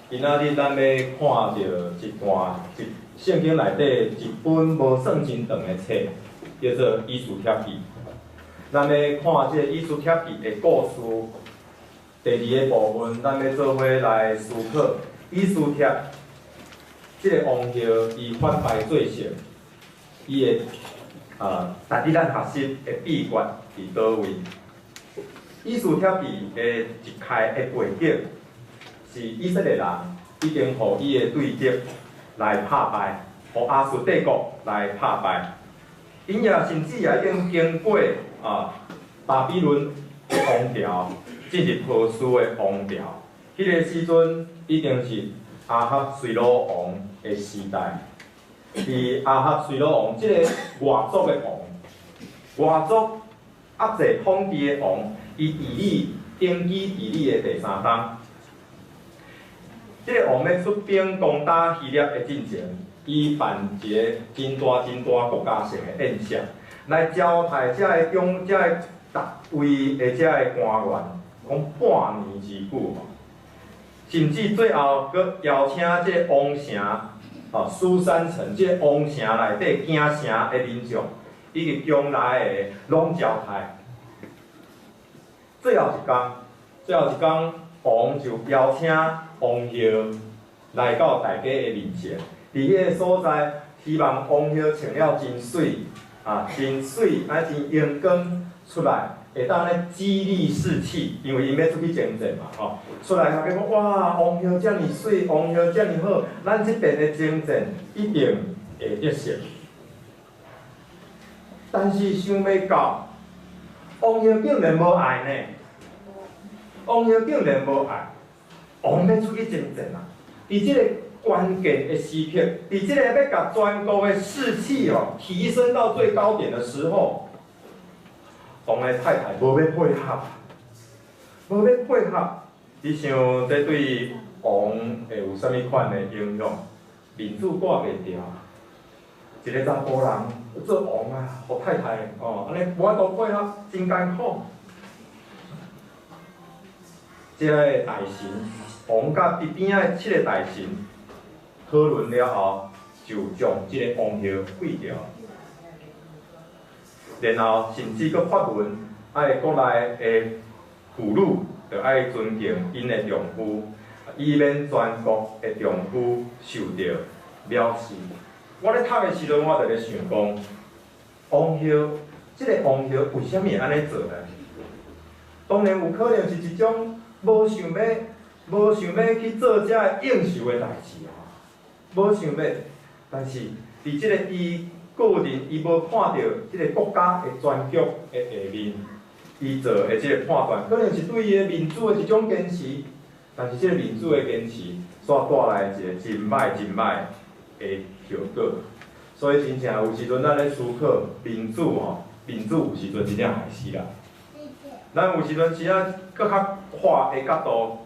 今仔日咱欲看著一段一聖經內底一本無算真長的冊，叫做《以斯帖記》。咱欲看這個《以斯帖記》的故事，第二个部分，咱欲做伙來思考以斯帖這个王后，伊反敗做聖，伊的值得咱學習的秘訣佇佗位？以斯帖記的一開的背景是以色列人已經予伊的對敵來拍敗，予亞述帝國來拍敗。𪜶也甚至也已經經過巴比倫的王朝，進入波斯的王朝。彼个時陣已經是亞哈隨魯王的時代。佇亞哈隨魯王這個外族的王，外族壓制統治的王，伊治理登基治理的第三冬。這个王欲出兵攻打希臘的進前，伊辦一个真大真大國家性的宴席，來招待遮个中遮个逐位的遮个官員，講半年之久吼，甚至最後閣邀請這个王城，吼書珊城這个王城內底京城的民眾，以及宮內的攏招待。最後一工，最後一工，王就邀請王后來到大家的面前，佇彼個所在，希望王后穿了真媠，真媠，真榮光出來，會當咧激勵士氣，因為𪜶欲出去征戰嘛，吼，出來共講哇，王后遮爾媠，王后遮爾好，咱這邊的征戰一定會得勝。但是想袂到，王后竟然無愛呢，王后竟然無愛，王欲出去征戰啊！佇這个關鍵的時刻，佇這個欲共全國的士氣哦提升到最高點的時候，王的太太無欲配合，無欲配合。你想這對王會有啥物款的影響？面子掛袂牢，一个查埔人做王啊，予太太哦，按呢無法度配合，真艱苦。這个大臣，王佮佇邊仔的七个大臣討論了後，就將這个王后廢掉。然後甚至閣發文，愛國內的婦女，著愛尊敬𪜶的丈夫，以免全國的丈夫受著藐視。我咧讀的時陣，我就咧想講，王后，這个王后為啥物會按呢做呢？當然有可能是一種無想欲去做這个應酬的代誌吼，無想欲。但是佇這个伊個人，伊無看著這个國家的全局的下面，伊做的這个判斷，可能是對伊的面子的一種堅持。但是這个面子的堅持，煞帶來一个真歹真歹的後果。所以真正有時陣咱咧思考民主吼，民主有時陣真正害死人。咱有時陣時仔閣較闊的角度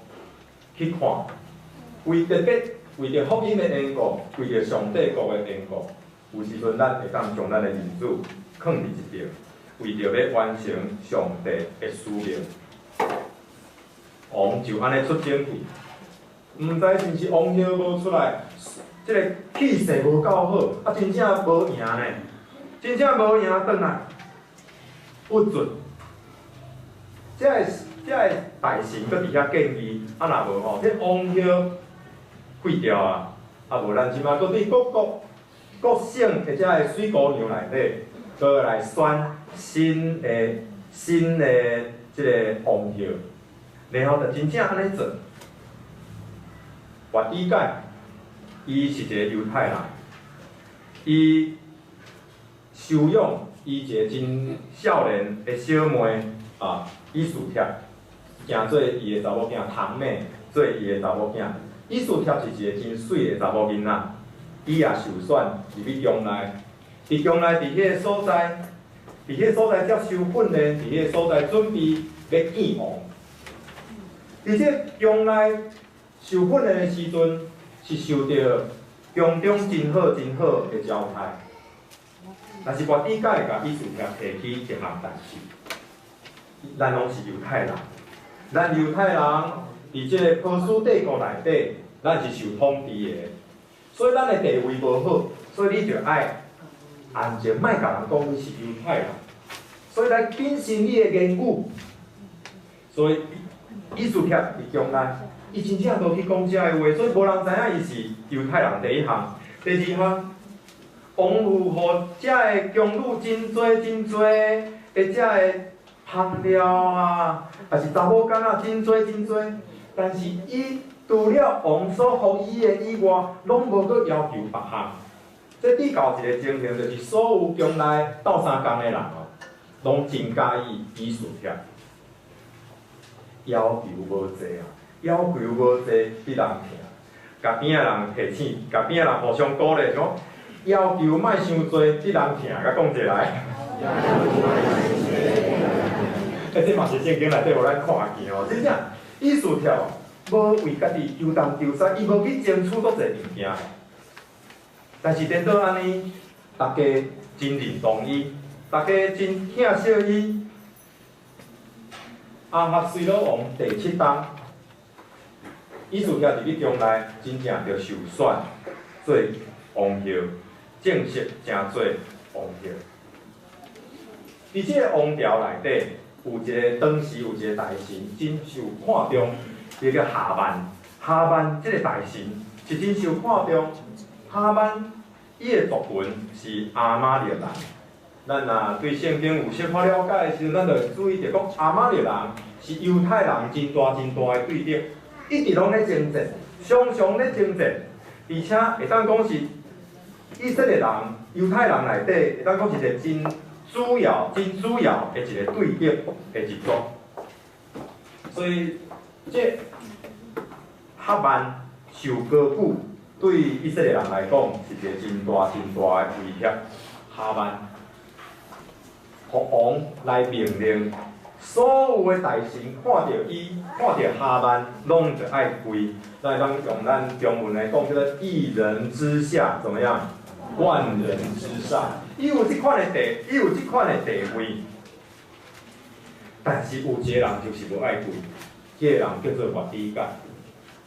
去看，為特別為著福音的緣故，為著上帝國的緣故，有時陣咱會當將咱的面子囥佇一邊，為著欲完成上帝的使命。王就按呢出征去，毋知是毋是王后無出來，這个氣勢無夠好，真正無贏呢，真正無贏轉來，不准。這个大臣閣佇遐建議，若無吼，這王后廢掉啊，無咱這馬閣對各國各省的這个水姑娘內底，閣來選新的這个王后，然後就真正按呢做。末底改，伊是一个猶太人，伊收養伊一个真少年的小妹以斯帖，行做伊的查某囝，堂妹做伊的查某囝。以斯帖是一个真媠的查某囡仔，伊也受選入去宮內，佇宮內佇彼个所在，佇彼个所在接受訓練，佇彼个所在準備欲見王。佇這個宮內受訓練的時陣，是受著宮中真好真好的招待。但是末底改共以斯帖提起一項代誌，咱攏是猶太人，咱猶太人佇這个波斯帝國內底，咱是受統治的，所以咱的地位無好，所以你著愛安靜，莫共人講你是猶太人，所以來謹慎你的言語。所以以斯帖佇宮內，伊真正無去講這个話，所以無人知影伊是猶太人。第一項，第二項，王有予遮个宮女真濟真濟的遮个香料啊，抑是查某囡仔真濟真濟，但是伊除了王所予伊的以外，攏無閣要求別項。這對到一個情形，就是所有宮內鬥相共的人哦，攏真佮意以斯帖。要求無濟啊，要求無濟，彼人疼。共邊仔人提醒，共邊仔人互相鼓勵，講要求莫傷濟，彼人疼。共講一下來。欸，這嘛是聖經內底予咱看見哦，真正以斯帖無為家己求東求西，伊無去爭取足濟物件。但是顛倒按呢，大家真認同伊，大家真疼惜伊。亞哈隨魯王第七冬，以斯帖入去宮內，真正著受選做王后，正式成做王后。佇這个王朝內底，有一个當時有一個大臣真受看重，伊叫哈曼。哈曼這个大臣是真受看重。哈曼伊的族群是亞瑪力人。咱若對聖經有小可了解的時陣，咱就會注意著講亞瑪力人是猶太人真大真大的對敵，一直攏咧爭戰，常常咧爭戰，而且會當講是以色列人、猶太人內底會當講是一個真主要、真主要的一個對敵的一族。所以這哈曼受高舉，對以色列人來講是一個真大、真大的威脅。哈曼予王來命令，所有的大臣看著伊，看著哈曼，攏著愛跪。咱會當用咱中文來講，叫做一人之下，怎麼樣？萬人之上。伊有這款的地，伊有這款的地位，但是有一個人就是無愛跪，這個人叫做末底改。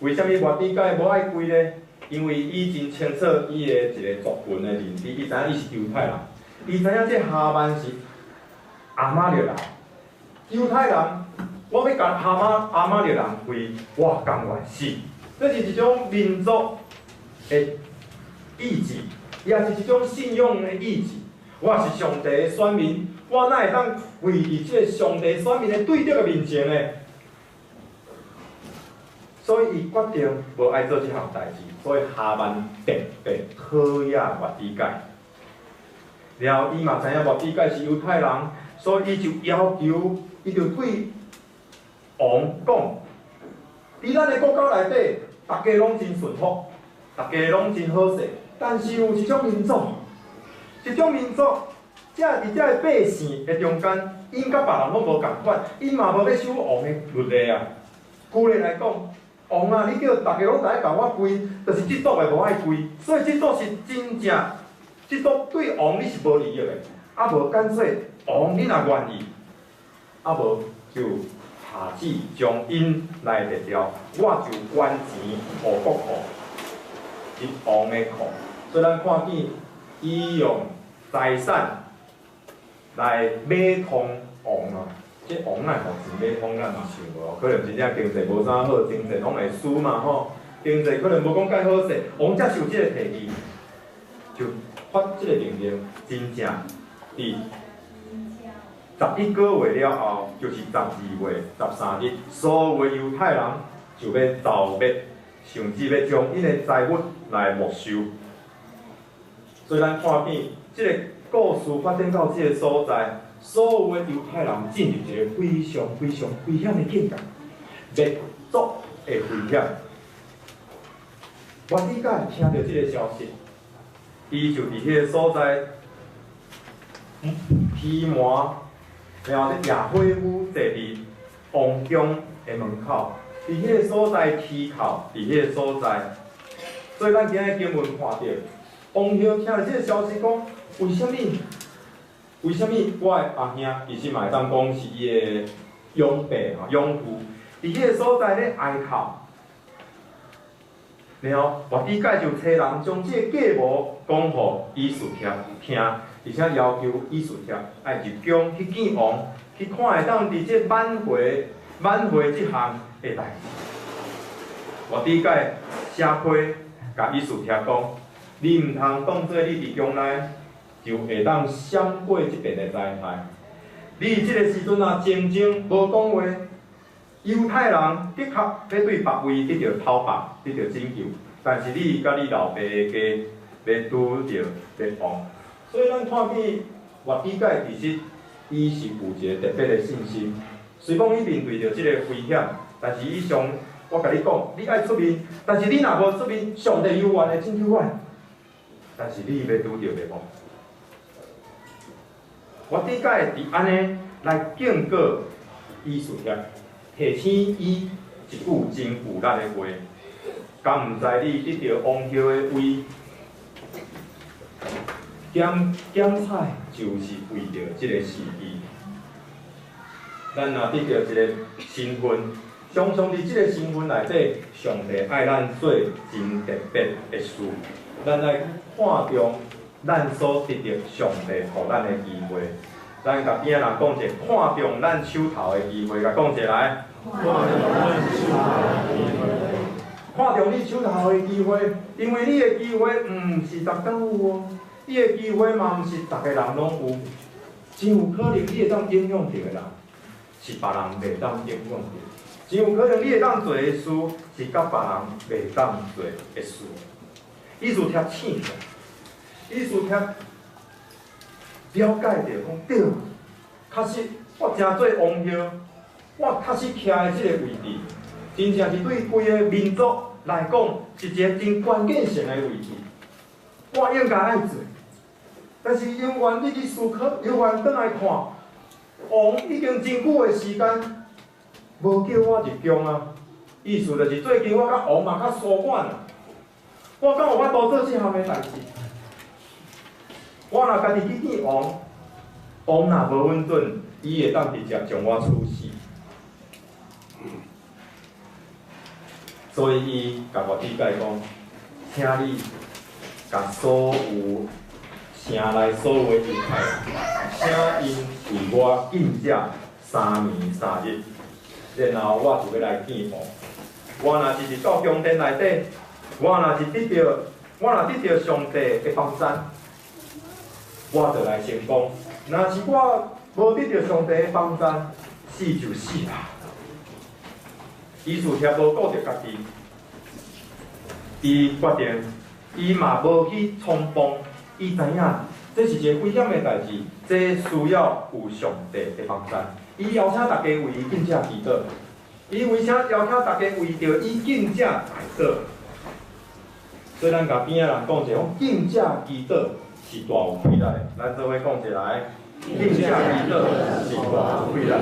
為啥物末底改無愛跪呢？因為伊真清楚伊的一個族群的認知，伊知影伊是猶太人，伊知影這哈曼是亞瑪力人，猶太人，我欲共哈瑪亞瑪力人跪，我甘願死。這是一種民族的意志，也是一種信仰的意志。我是上帝的選民，我哪會當跪佇這個上帝選民的對敵的面前呢？所以伊決定無愛做這項代誌，所以哈曼特別討厭末底改。然後伊嘛知影末底改是猶太人，所以伊就要求，伊就對王講：佇咱的國家內底，大家攏真順福，大家攏真好勢。但是有一種民族，一種民族，這佇這个百姓的中間，𪜶佮別人攏無仝款，𪜶嘛無欲守王的律例啊。舉例來講，王啊，你叫大家攏來共我跪，就是這族的無愛跪，所以這族是真正，這族對王你是無利益的。啊無乾脆，王你若願意，啊無就下旨將𪜶來滅掉，我就捐錢予國庫，入王的庫。所以咱看見伊用財產來買通王啊。這王來予錢買通咱嘛想無，可能真正經濟無啥好，經濟攏會輸嘛吼，經濟可能無講蓋好勢，王接受這個提議，就發這個命令，真正佇11個月了後，就是12月13日，所有的猶太人就欲遭滅，甚至欲將𪜶的財物來沒收。所以咱看見這個故事發展到這個所在，所有的猶太人進入一個非常非常危險的境界，滅族的危險。末底改聽著這個消息，伊就佇彼個所在，披麻，然後咧野火舞坐佇王宮的門口，佇彼個所在啼哭，佇彼個所在。所以咱今日經文看著，王后聽著這個消息，講為啥物？為啥物我的阿兄其實嘛會當講是伊的養伯吼養父，佇彼個所在咧哀哭，然後末底改就差人將這個計謀講予以斯帖聽，而且要求以斯帖愛入宮去見王，去看會當佇這挽回這項的代誌。末底改寫批，共以斯帖講：你毋通當做你佇宮內就會當閃過這遍的災害。你這个時陣若靜靜無講話，猶太人的確欲對別位得著討伐，得著拯救，但是你佮你老爸的家欲拄著滅亡。所以咱看見末底改其實伊是有一个特別的信心。雖講伊面對著這个危險，但是伊上我共你講，你愛出面，但是你若無出面，上帝猶原會拯救我。但是你欲拄著滅亡。末底改佇按呢來警告以斯帖，提醒伊一句真有力的話：敢毋知你得著王后的位，剪彩就是為著這个時機。咱若得著一个身份，常常佇這个身份內底，上帝愛咱做真特別的事，咱愛看重咱所得著上帝予咱的機會。咱共邊仔人講者，看重咱手頭的機會，共講一來。看重咱手頭的機會。看重你手頭的機會，因為你的機會毋是逐工有哦，你的機會嘛毋是逐个人攏有，真有可能你會當影響著的人，是別人袂當影響著；真有可能你會當做的事，是佮別人袂當做的事。以斯帖醒起來，以斯帖了解著講對，確實我成做王后，我確實徛佇這个位置，真正是對規个民族來講是一个真關鍵性的位置，我應該愛做。但是猶原你去思考，猶原轉來看，王已經真久的時間無叫我入宮啊，意思就是最近我佮王嘛較疏遠啊，我敢有法度做這項的代誌？我若家己去見王，王若無允准，伊會當直接將我處死。所以伊共末底改講，請你共所有城內所有的猶太人，請𪜶為我禁食3暝3日，然後我就欲來見王。我若是入到宮殿內底，我若得著上帝的幫贊，我就來成功。若是我無得著上帝的幫贊，死就死啦。以斯帖無顧著家己，伊決定，伊嘛無去衝鋒，伊知影這是一個危險的代誌，這需要有上帝的幫贊。伊邀請大家為伊禁食祈禱，伊為啥邀請大家為著伊禁食代禱？所以咱共邊仔人講者，講禁食祈禱是大有氣力的。咱做伙講一來，禁食祈禱是大有氣力。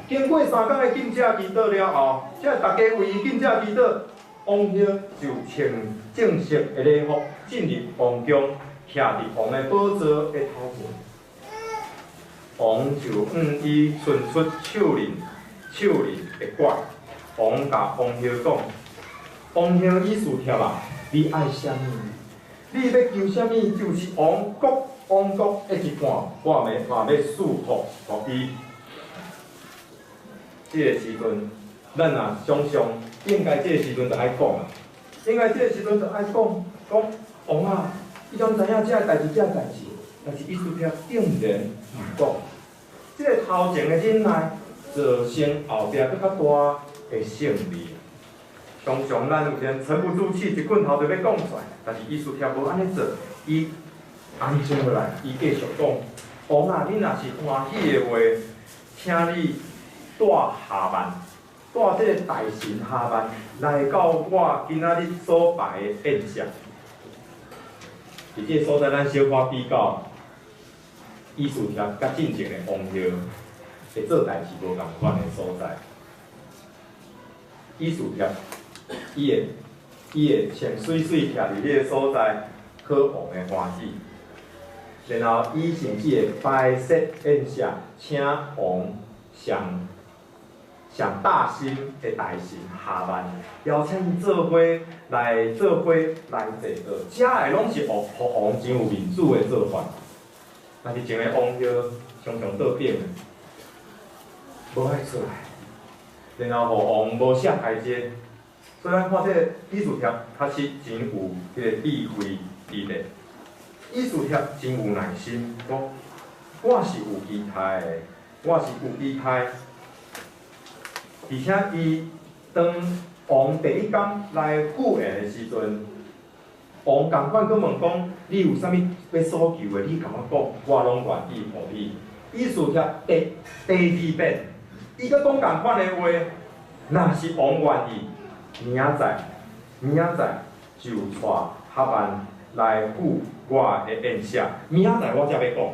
經過3工的禁食祈禱了後，這大家為伊禁食祈禱，王后就穿正式的禮服進入王宮，徛佇王的寶座的頭前。王就向伊伸出手輪的掛。王共王后講：王后以斯帖啊，你愛啥物？你欲求啥物？就是王國的一半，我嘛欲賜福予伊。這个時陣，咱若想像，應該這个時陣就愛講啊，應該這个時陣就愛講，講王啊，你敢知影這个代誌，這个代誌？但是以斯帖竟然毋講，這个頭前的忍耐，造成後壁閣較大的勝利。常常咱有陣沉不住氣，一棍頭就欲講出來，但是以斯帖無按呢做，伊安靜落來，伊繼續講：王啊，你若是歡喜的話，請你帶哈曼，帶這個大臣哈曼來到我今仔日所擺的宴席。佇這个所在，咱小可比較，以斯帖佮進前的王后會做代誌無仝款的所在。以斯帖，伊會穿媠媠徛佇這个所在，討王的歡喜。然後伊甚至會擺設宴席，請王上上大心的大臣哈曼，邀請伊做伙來做伙來坐桌，食的攏是王，予王真有面子的做法。但是前个王后常常倒反，無愛出來，然後予王無下台階。所以咱看這個以斯帖確實真有彼個智慧佇咧。以斯帖真有耐心，講我是有期待的，我是有期待。而且伊當王第一工來赴宴的時陣，王仝款閣問講：你有啥物欲所求的，你共我講，我攏願意予你。以斯帖第二遍，伊閣講仝款的話，若是王願意，明仔載就帶哈曼來赴我的宴席。明仔載我才欲講。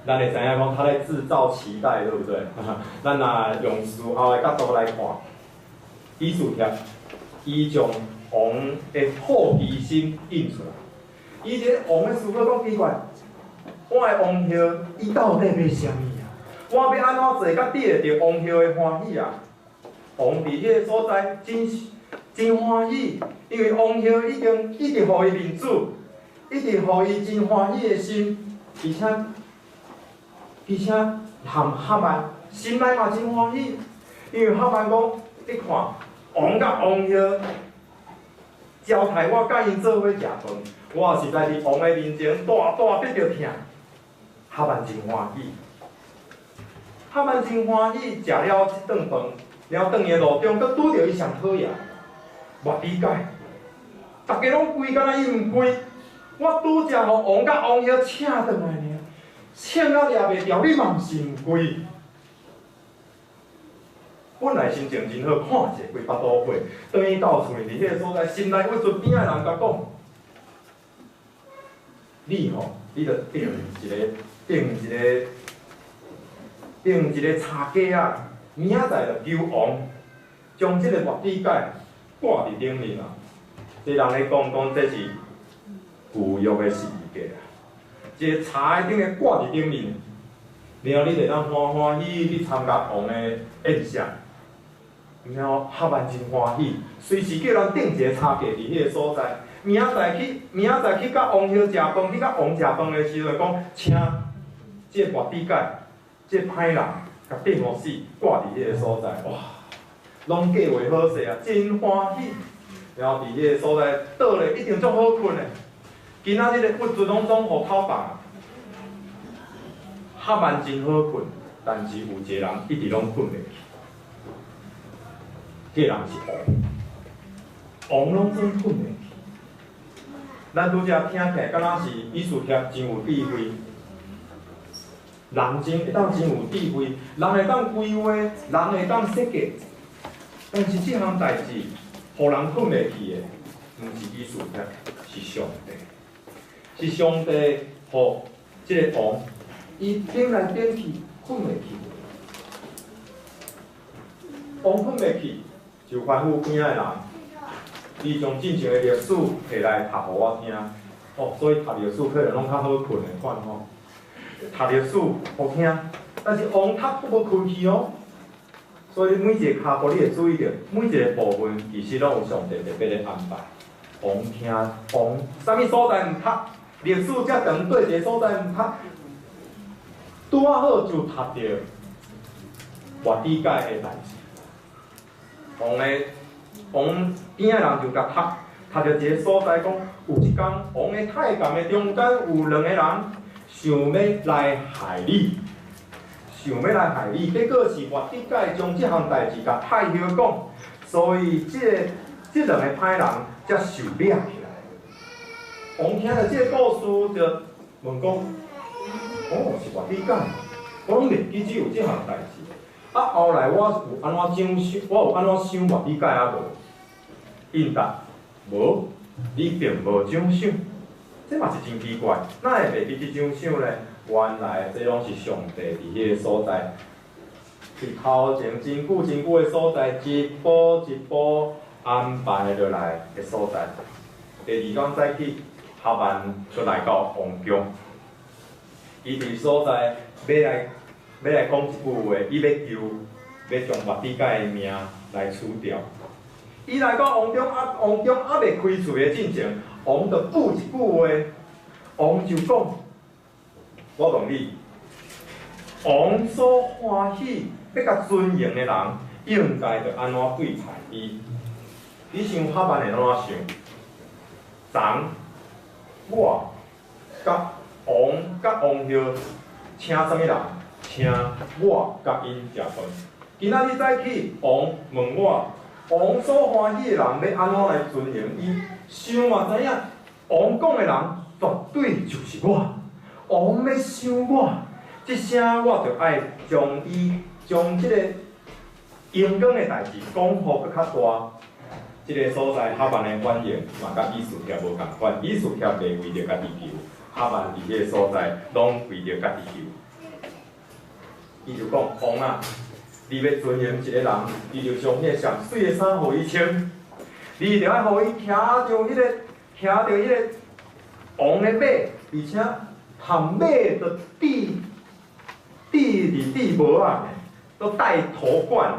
咱會知影講，他在製造期待，對不對？咱若用事後的角度來看，以斯帖伊將王的好奇心引出來。伊佇王的思考講奇怪，我的王后伊到底欲啥物啊？我欲按怎做，才得著王后的歡喜啊？王佇彼个所在真真歡喜，因為王后已經一直予伊面子，一直予伊真歡喜的心，而且含哈曼心內嘛真歡喜，因為哈曼講，你看王佮王后招待我佮𪜶做伙食飯，我實在佇王的面前大大得著疼。哈曼真歡喜，哈曼真歡喜，食了這頓飯，了轉去的路中，閣拄著伊上討厭末底改，逐家攏跪，敢若伊毋跪，我拄才予王佮王后請轉來爾。請到掠袂牢，你嘛毋是毋跪。本來心情真好，看者規腹肚火，轉去到厝裡，佇彼个所在，心內鬱卒邊仔人共講：你吼，你著釘一个，釘一个，釘一个柴架仔，明仔載就求王，將這個末底改掛佇頂面啊！這人咧講講，這是舊約的十字架啊！一个柴的頂個掛佇頂面，然後你就當歡歡喜喜去參加王的宴席，然後哈曼真歡喜，隨時叫人釘一个柴架佇彼个所在。明仔載去，明仔載去佮王后食飯，去佮王食飯的時陣，講請這個末底改，這個歹人，共釘予死，掛佇彼个所在，哇，攏計劃好勢啊，真歡喜。然後佇彼个所在倒咧，一定足好睏的。今仔日的鬱卒攏總予口放，哈曼真好睏，但是有一個人一直攏睏袂去，這個人是王，王攏總睏袂去。咱拄才聽起來，敢若是以斯帖真有智慧，人真會當真有智慧，人會當規劃，人會當設計，但是這項代誌，予人睏袂去的，毋是以斯帖，是上帝。是上帝予這个王，伊顛來顛去，睏袂去。王睏袂去，就吩咐邊仔的人，你將進前的歷史提來讀予我聽。哦，所以讀歷史可能攏較好睏的款吼。讀歷史予聽，但是王讀閣無睏去哦。所以每一个跤步你會注意著，每一个部分其實攏有上帝特別的安排。王聽王，啥物所在毋讀？歷史遮長，對一个所在毋讀，拄仔好就讀著末底改的代誌。王的王邊仔人就共讀，讀著一个所在講，有一工王的太監的中間有兩個人想欲來害你，想欲來害你，結果是末底改將這項代誌共太后講，所以這個這兩個歹人才受掠起來。王聽著這個故事，就問講：哦，是末底改，我攏袂記得有這項代誌。啊，後來我有按怎想，我有按怎想末底改啊無？應答無，你並無獎賞。這嘛是真奇怪，哪會袂記得獎賞呢？原來這攏是上帝佇彼個所在，佇頭前真久真久的所在，一步一步安排落來的所在。第二工早起，哈曼就來到王宮，伊佇所在欲來欲來講一句話，伊欲求欲將末底改的命來除掉。伊來到王宮，啊，王宮猶未開喙的進前，王就補一句話，王就講：我問你，王所歡喜欲共尊榮的人，應該著按怎對待伊？你想哈曼會按怎想？昨我佮王佮王后請啥物人？請我佮𪜶食飯。今仔日早起，王問我，王所歡喜的人欲按怎來尊榮伊？想嘛知影，王講的人絕對就是我。王欲賞我，這聲我就愛將伊將這個榮光的代誌講予閣較大。這个所在哈曼的反應嘛，佮以斯帖無仝款。以斯帖袂為著家己求，哈曼佇彼个所在攏為著家己求。伊就講：王啊，你欲尊榮一个人，你就將彼个上媠的衫予伊穿，你著愛予伊騎著彼个王的馬，而且含馬都戴戴佇戴帽仔，都戴頭冠。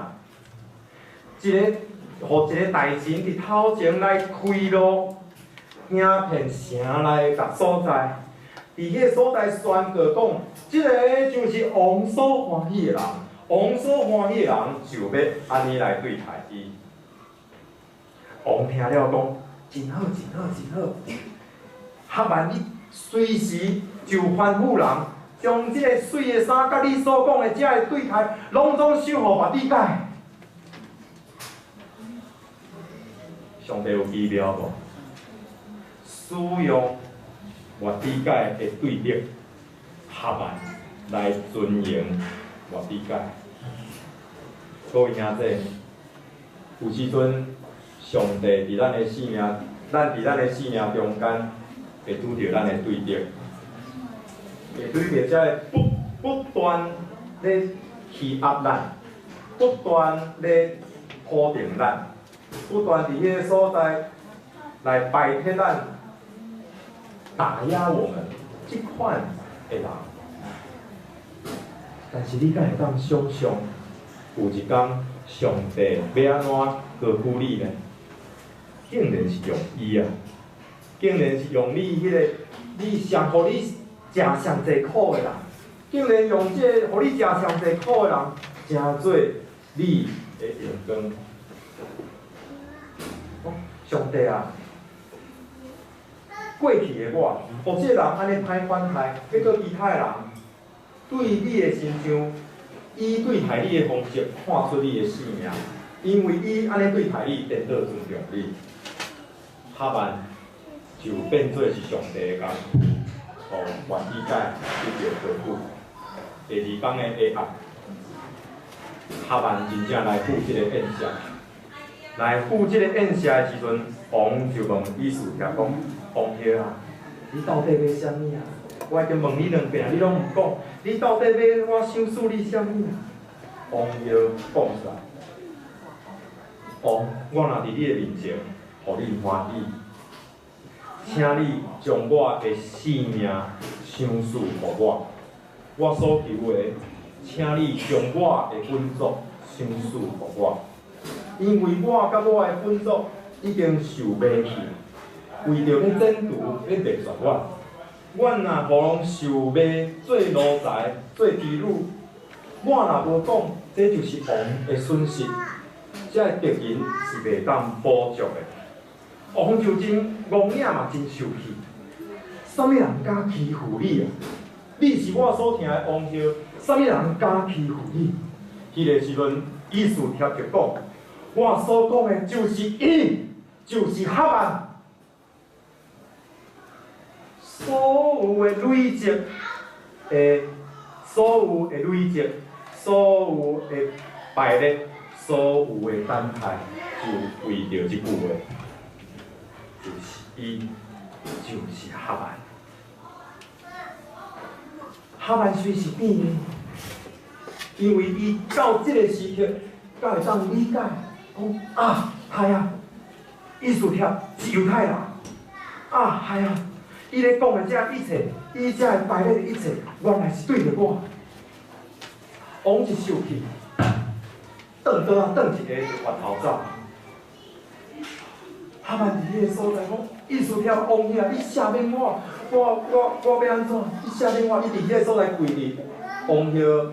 一个，予一个大臣佇頭前來開路，行遍城內逐所在，佇彼个所在宣告講，這个就是王所歡喜的人，王所歡喜的人就欲按呢來對待伊。王聽了講，真好，真好，真好。哈曼，你隨時就吩咐人，將這個媠的衫佮你所講的這个對待，攏總賞予末底改。上帝有奇妙無？使用末底改的對立，哈曼來尊榮末底改。各位兄弟，有時陣上帝佇咱的生命，咱佇咱的生命中間，會拄著咱的對立，會拄著這个不斷咧欺壓咱，不斷咧否定咱。不斷佇彼个所在來排斥咱、打壓我們這款的人，但是你敢會當想像，有一天上帝欲按怎高舉你呢？竟然是用伊啊！竟然是用你彼个你上予你食上濟苦的人，竟然用這个予你食上濟苦的人，成做你的榮光。上帝啊，過去的我，予這个人按呢歹反待，欲閣其他的人對你的身上，伊對待你的方式，看出你的性命，因為伊按呢對待你，顛倒尊重你，哈曼就變做是上帝的工具，予末底改得著高舉。第二工的下暗，哈曼真正來赴這个宴席。來赴這个宴席的時陣，王就問以斯帖講：王后啊，你到底欲啥物啊？我已經問你兩遍，你攏毋講，你到底欲我賞賜你啥物啊？王后講出來，王，我若佇你的面前，予你歡喜，請你將我的性命賞賜予我。我所求的，請你將我的本族賞賜予我。因為我佮我的本族已經受賣去，為著欲剪除、欲滅絕阮。阮若予人受賣做奴才、做妓女，我若無講，這就是王的損失，這个敵人是袂當補足的。王就真戇影嘛，真受氣。啥物人敢欺負你啊？你是我所疼的王后，啥物人敢欺負你？彼个時陣，以斯帖就講：我所講的就是伊，就是哈曼。所有的累積的，所有的累積，所有的敗劣，所有的等待，就為著這句話，就是伊，就是哈曼。哈曼雖是變的，因為伊到這个時刻，才會當理解，講啊，係啊，以斯帖是猶太人，啊，係啊。伊咧講的這一切，伊這个敗劣的一切，原來是對著我。王一受氣，轉倒啊，轉一下就越頭走。哈曼佇彼个所在講，以斯帖王兄，你赦免我，我欲按怎？你赦免我，伊佇彼个所在跪佇王后，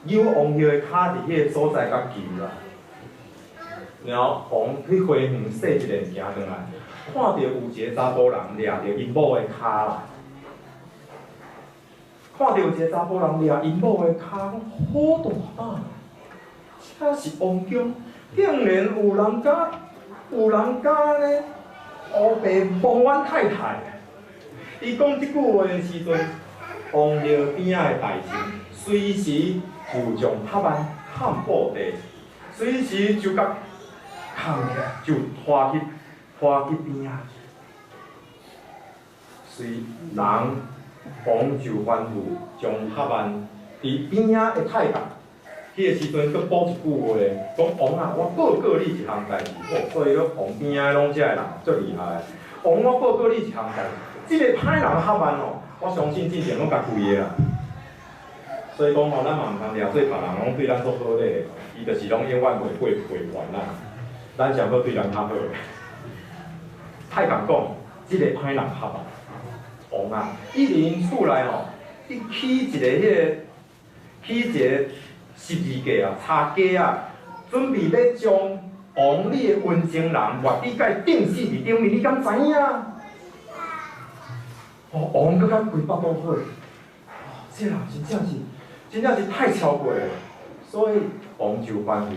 扭王后的跤佇彼个所在共求啦。然後王去花園踅一下行轉來，看著有一個查埔人掠著𪜶某的跤啦。看著有一個查埔人掠𪜶某的跤，講好大膽，這是王宮，竟然有人敢呢，烏白摸阮太太。伊講這句話的時陣，王后邊仔的大臣隨時就將哈曼砍布地，隨時就共扛起來，就拖去邊仔。隨人王就吩咐將哈曼佇邊仔的太監，彼个時陣閣補一句話，講王啊，我報告你一項代誌，哦，所以講王邊仔攏遮的人足厲害。王，我報告你一項代誌，這个歹人哈曼哦，我相信進前攏共跪的啦。所以講吼，咱嘛毋通掠做別人攏對咱足好咧，伊就是攏永遠袂過陪還咱，咱上好對人較好。太監講，這个歹人哈曼，王啊，伊佇𪜶厝內吼，伊起一个十字架啊，插架啊，準備欲將王你的溫情人末底改釘死佇頂面，你敢知影？哦，王閣較規腹肚火，哦，這人真正是太超過了，所以王就吩咐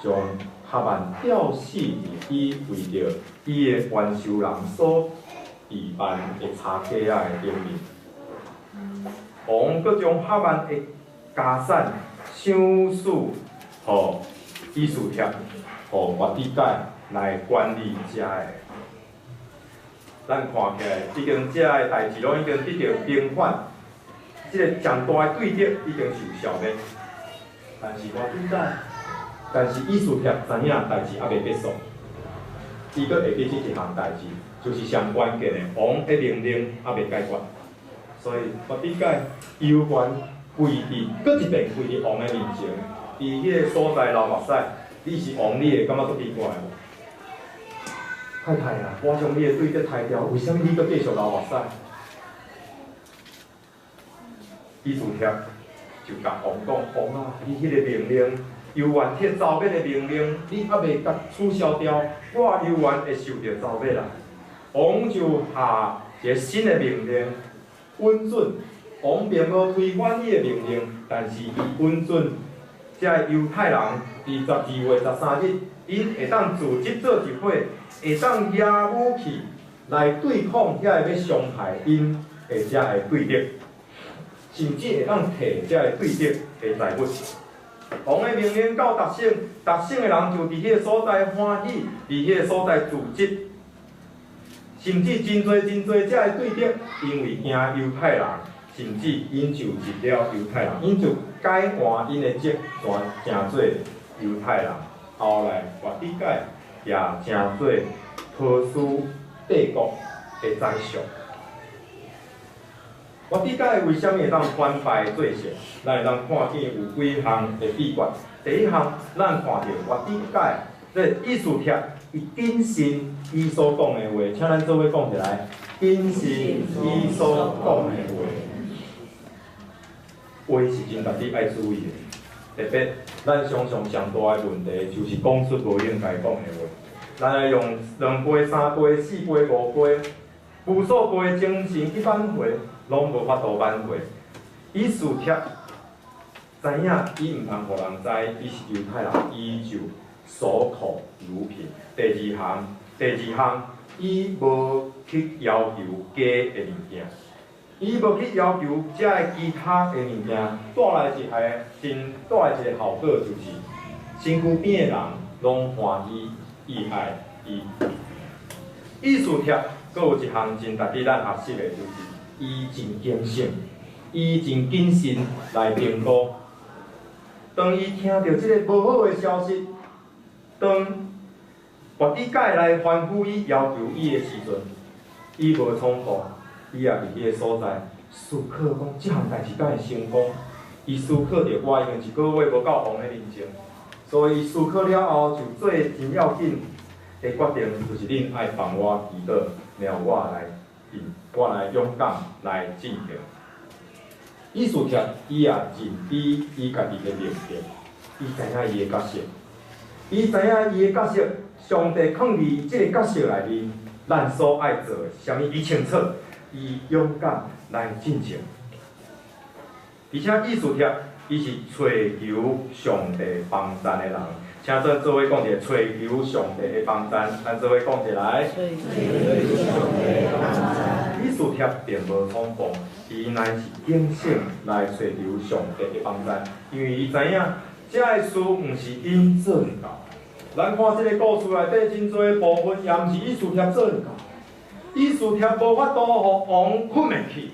將哈曼吊死佇伊為著伊的冤仇人所預辦的柴架仔的頂面。王閣將哈曼的家產賞賜予以斯帖，予末底改來管理遮的。咱看起來已經遮的代誌攏已經得著平反，這个上大的對敵已經受消滅。但是末底改，但是以斯帖知影代誌猶未結束，伊閣會記這一項代誌，就是上關鍵的王的命令猶未解決，所以末底改猶原跪佇，閣一遍跪佇王的面前，佇彼个所在流目屎。你是王，你會感覺足奇怪無？太太啊，我將你的對敵刣掉，為啥物你閣繼續流目屎？以斯帖就共王講：王啊，你彼个命令，猶原撤剿滅的命令，你猶未共取消掉，我猶原會受著剿滅啦。王就下一个新的命令，允准王並無推翻伊的命令，但是伊允准遮个猶太人佇12月13日，𪜶會當組織做一伙，會當舉武器來對抗遐个欲傷害𪜶的遮个對敵，甚至會當提遮個對敵的財物。王的命令到達省，達省的人就佇彼个所在歡喜，佇彼个所在組織，甚至真濟真濟遮个對敵，因為驚猶太人，甚至𪜶就入了猶太人，𪜶就改換𪜶的職權，成做猶太人。後來末底改也成做波斯帝國的宰相。末底改為啥物會當反敗做勝？咱會當看見有幾項的秘訣。第一項，咱看著末底改這以斯帖，伊謹慎伊所講的話，請咱做伙講起來，謹慎伊所講的話。話是真值得愛注意的，特別咱常常上大的問題就是講出無應該講的話。咱愛用兩倍、三倍、四倍、五倍、無數倍的精神去挽回，攏無法度挽回。以斯帖知影伊毋通予人知伊是猶太人，伊就守口如瓶。第二項，伊無去要求假的物件，伊無去要求遮个其他的物件，帶來一個真帶來一個效果，就是身軀邊的人攏歡喜伊愛伊。以斯帖閣有一項真值得咱學習的，就是伊真謹慎，伊真謹慎來評估。當伊聽著這个無好的消息，當末底改來吩咐伊要求伊的時陣，伊無衝動，伊也佇彼个所在思考講，這項代誌敢會成功？伊思考著我已經一个月無到王的面前，所以思考了後，就做真要緊的決定，就是恁愛幫我祈禱，然後我來進，我來勇敢來進行。以斯帖伊也認知伊家己的命定，伊知影伊的角色，伊知影伊的角色，上帝囥佇這个角色內面，咱所愛做的是啥物，伊清楚，伊勇敢來進前。而且以斯帖，伊是揣求上帝幫贊的人，請咱做伙講一下，揣求上帝的幫贊，咱做伙講一下來。揣求上帝幫贊。以斯帖並無衝動，伊乃是警醒來揣求上帝的幫贊，因為伊知影這个事毋是𪜶做會到。咱看這个故事內底真濟部分，也毋是以斯帖做會到。以斯帖無法度予王睏袂去。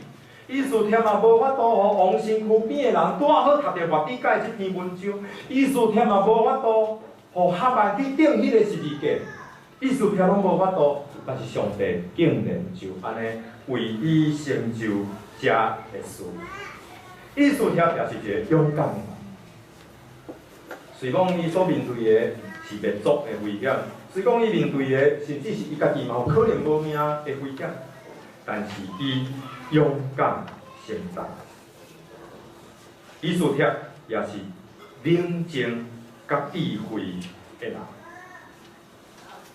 以斯帖嘛無法度予王身軀邊的人拄仔好讀著末底改這篇文章，以斯帖嘛無法度予哈曼去釘彼個十字架，以斯帖攏無法度，但是上帝竟然就按呢為伊成就這个事。以斯帖也是一个勇敢的人，雖講伊所面對的是滅族的危險，雖講伊面對的甚至是伊家己嘛有可能無命的危險，但是伊勇敢承擔。以斯帖也是冷靜佮智慧的人。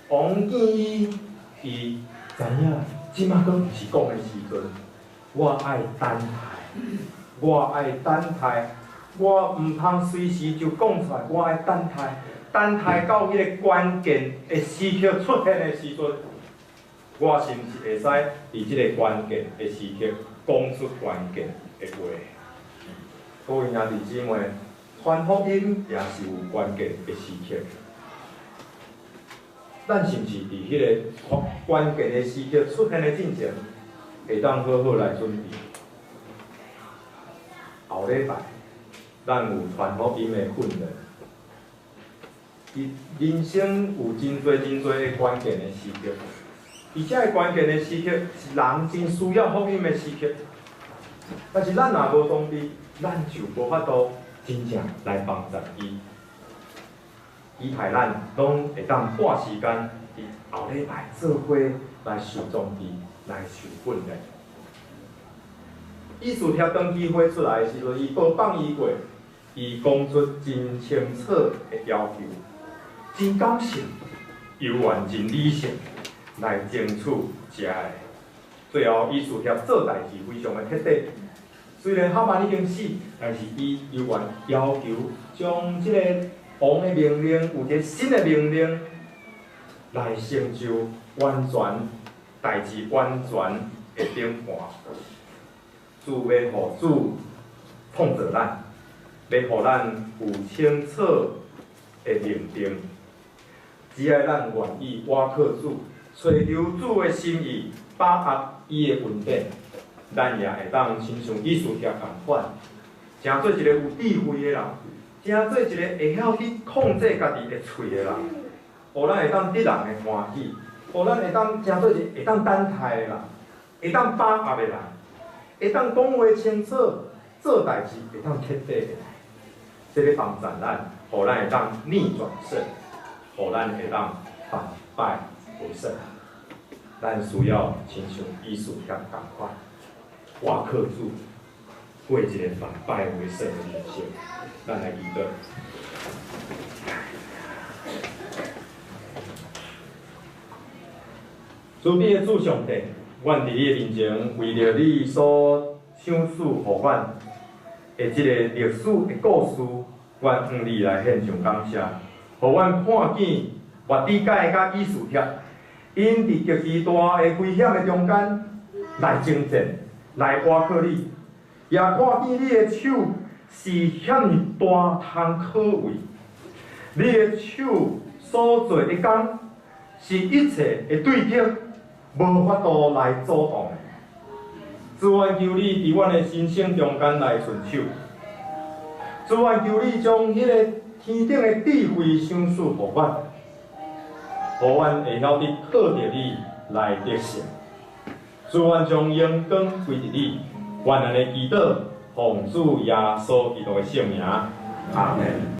王見伊，伊知影這馬閣毋是講的時陣，我愛等待，我愛等待，我毋通隨時就講出來，我愛等待，等待到彼个關鍵的時刻出現的時陣。我是毋是會使佇這个關鍵的時刻講出關鍵的話？各位兄弟姊妹，傳福音也是有關鍵的時刻。咱是毋是佇彼个關鍵的時刻出現的進前，會當好好來準備？後禮拜，咱有傳福音的訓練。佇人生有真濟真濟的關鍵的時刻。而這个關鍵的時刻是人真需要福音的時刻，但是咱若無裝備，咱就無法度真正來幫助伊。期待咱攏會當撥時間佇後禮拜做伙來受裝備，來受訓練。以斯帖當機會出來的時陣，伊無放伊過，伊講出真清楚的要求，真感性，猶原真理性。來爭取這个，最後以斯帖做代誌非常的徹底。雖然哈曼已經死，但是伊猶原要求將這個王的命令，有一個新的命令來成就完全代誌完全的頂盤。主欲予主創造咱，欲予咱有清楚的認定，只愛咱願意倚靠主。揣求主的心意，把握伊的恩典，咱也會當親像以斯帖仝款，成做一个有智慧的人，成做一个會曉去控制家己的喙的人，予咱會當得人的歡喜，予咱會當成做一個會當等待的人，會當把握的人，會當講話清楚，做代誌會當徹底的人。這个幫助咱，予咱會當逆轉勝，予咱會當反敗為勝。咱需要親像以斯帖仝款，倚靠主，過一个反敗為勝的人生。咱來祈禱。慈悲的主上帝，阮佇你的面前，為著你所賞賜予阮的這个歷史的故事，阮向你來獻上感謝，予阮看見末底改佮以斯帖，𪜶佇極其大的危險的中間來征戰，來倚靠你，也看見你的手是遐爾大通可畏，你的手所做的工是一切的對敵無法度來阻擋的。主啊，求你佇阮的人生中間來順手。主啊，求你將彼個天頂的智慧賞賜予阮，予阮會曉得靠著你來得勝。主啊，將榮光歸予你，阮按呢祈禱，奉主耶穌基督的聖名，阿門。